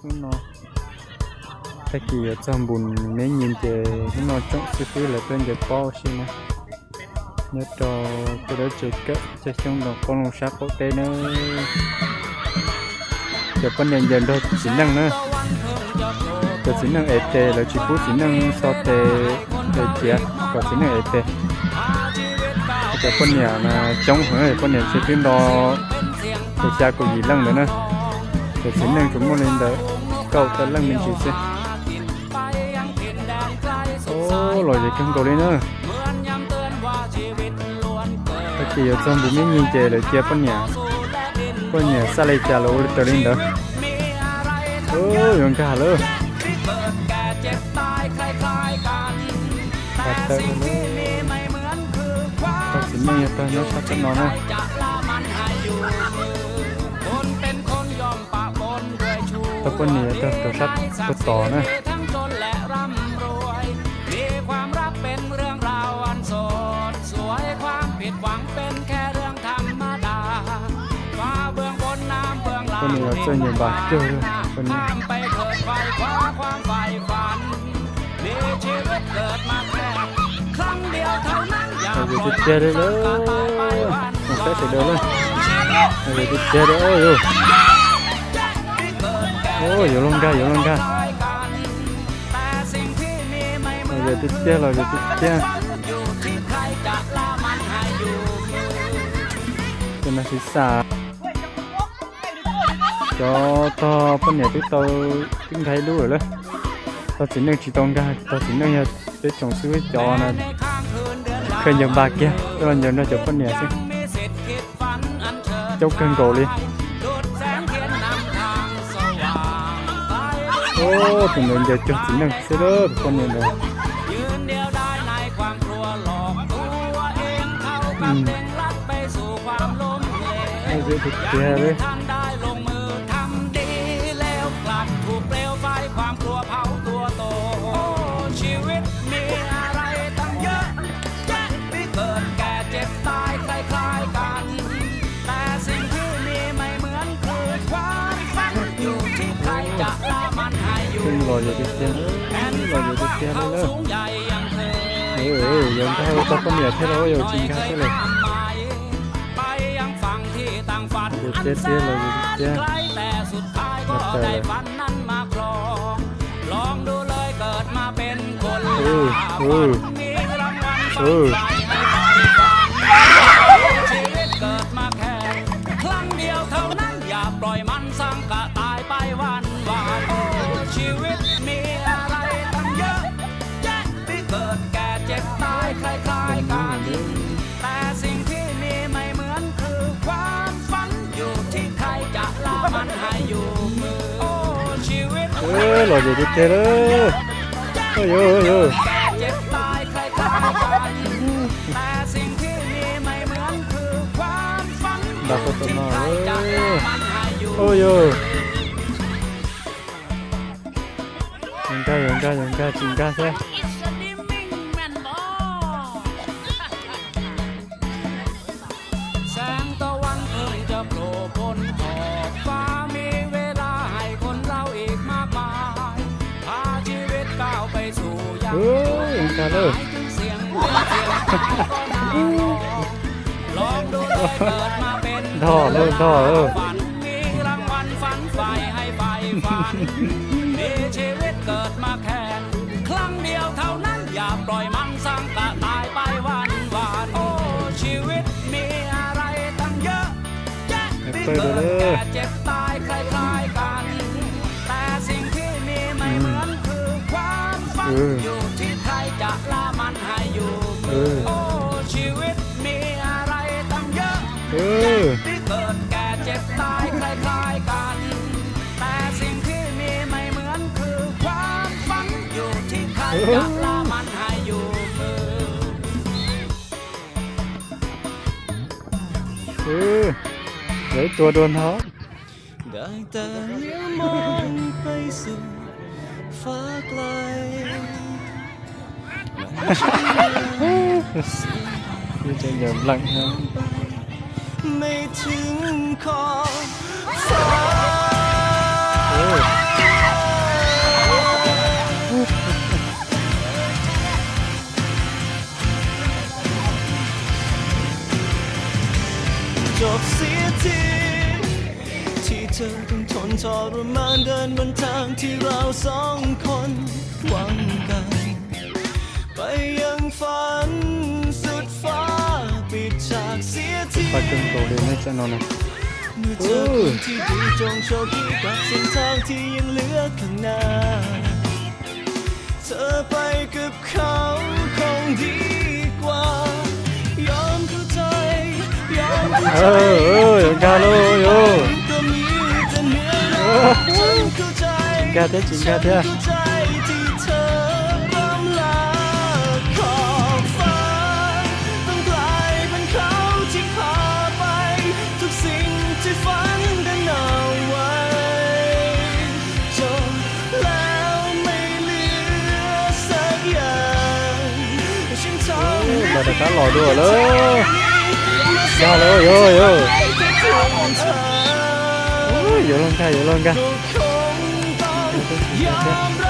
Hnub no tag kis yuav txog npus me nyis ces hnub no tsoom xib fwb lawv tuaj ncaws pob ua si na, nyob rau peb dab tsev kawm cog xyoob nraum qoob loo sab qaum teb na. Cov poj niam ncaws nrog txiv neej na. Cov txiv neej ev tes, lawv tsis pub txiv neej xo tes, tes ciav kom txiv neej ev tes. Cov poj niam coob heev, poj niam ces twb nto kaum xya kaum yim leej ntawd na. Cov txiv neej tsuas muaj li ntawd kaum tawm leej me ntsis xwb. Los yeej kawg nkaus li na. Tag kis yuav txog npus me nyis ces lawv cia poj niam, poj niam xav li cas los ua li raws li ntawd. Yuav nkag lawm. Tag tawm lawm. Tag txiv neej yog tag nyob sab tom no na. Tag poj niam yog tag rau sab puag tod na. Poj niam los txawj ncaws npas kawg li, poj niam. Yog tiag tiag li lawm, mus saib sawv daws lawm. Yog tiag tiag li, yuav luag nkag, yuav luag nkag. Yog tiag tiag los yog tiag tiag. Cov no siv xav. Cov tog poj niam twb tau, twb nkag ib lub lawm. Tog txiv neej tsis tau nkag, tog txiv neej yog peb tsoom xib fwb cov no, khaws ncaws npas kiag, coj los ncaws nrog cov poj niam xwb. Coob kawg nkaus li. Tus ntawd ncaws cuag txiv neej xwb lawm, tus poj niam ntawd. Tiag li. ลอยอยู่ติดเตียง ลอยอยู่ติดเตียงเลย เออ ยังเข้าก็ต้องเหยียบให้เราอยู่จริงครับเลย อยู่เตี้ยๆ ลอยอยู่ติดเตียง มาแต่เลย เออ เออ เออ เออ หล่ออยู่ติดเตียงเลย เออ เออ เออ Đau khổ tụi nó. Ôi giời. Dừng ca, dừng ca, dừng ca, dừng ca thế. แสงตะวันเพิ่งจะโผล่พ้นขอบฟ้า มีเวลาให้คนเราอีกมากมาย พาชีวิตก้าวไปสู่ยาม เฮ้ย ยังไงเลย เสียงเพลงเสียงดนตรีก็น่าร้อง ลองดูเลยเกิดมาเป็น ท่อเลย ท่อ เออ ฝัน มีรางวัลฝันใฝ่ให้ใฝ่ฝัน มีชีวิตเกิดมาแค่ ครั้งเดียวเท่านั้น อย่าปล่อยมันสังกะตายไปวันวาน โอ้ ชีวิตมีอะไรตั้งเยอะแยะ ที่เกิดแก่เจ็บตายคล้ายๆกัน แต่สิ่งที่มีไม่เหมือนคือความฝัน อยู่ที่ใครจะละมันให้อยู่มือ โอ้ ชีวิตมีอะไรตั้งเยอะแยะ ที่เกิดแก่เจ็บตายคล้ายๆกัน แต่สิ่งที่มีไม่เหมือนคือความฝัน อยู่ที่ใครจะละมันให้อยู่มือ เฮ้ย ตัวโดนเขา ได้แต่เลี้ยวมองไปสู่ฟ้าไกล ไม่ถึงขอบฟ้า เออ ทรมานเดินบนทางที่เราสองคนหวังกัน ไปยังฝันสุดฟ้าปิดฉากเสียที Pha kawg nkaus li nej tsam no na. เมื่อเจอคนที่ดีจงโชคดีกับเส้นทางที่ยังเหลือข้างหน้า เธอไปกับเขาคงดีกว่า ยอมเข้าใจ ยอมเข้าใจ Nkag lauj yog. ก็มีแต่เหนือเรา ฉันเข้าใจ Nkag thiab tsis nkag thiab. ฉันเข้าใจที่เธอร่ำลาขอบฟ้า ต้องกลายเป็นเขาที่พาไป ทุกสิ่งที่ฝันกันเอาไว้ จบแล้วไม่เหลือสักอย่าง ฉันทำ Tab tom qab los dua lawm. Nkag lauj yog yog. Yuav luag nkag yuav luag nkag. ก็คงต้องยอมรับ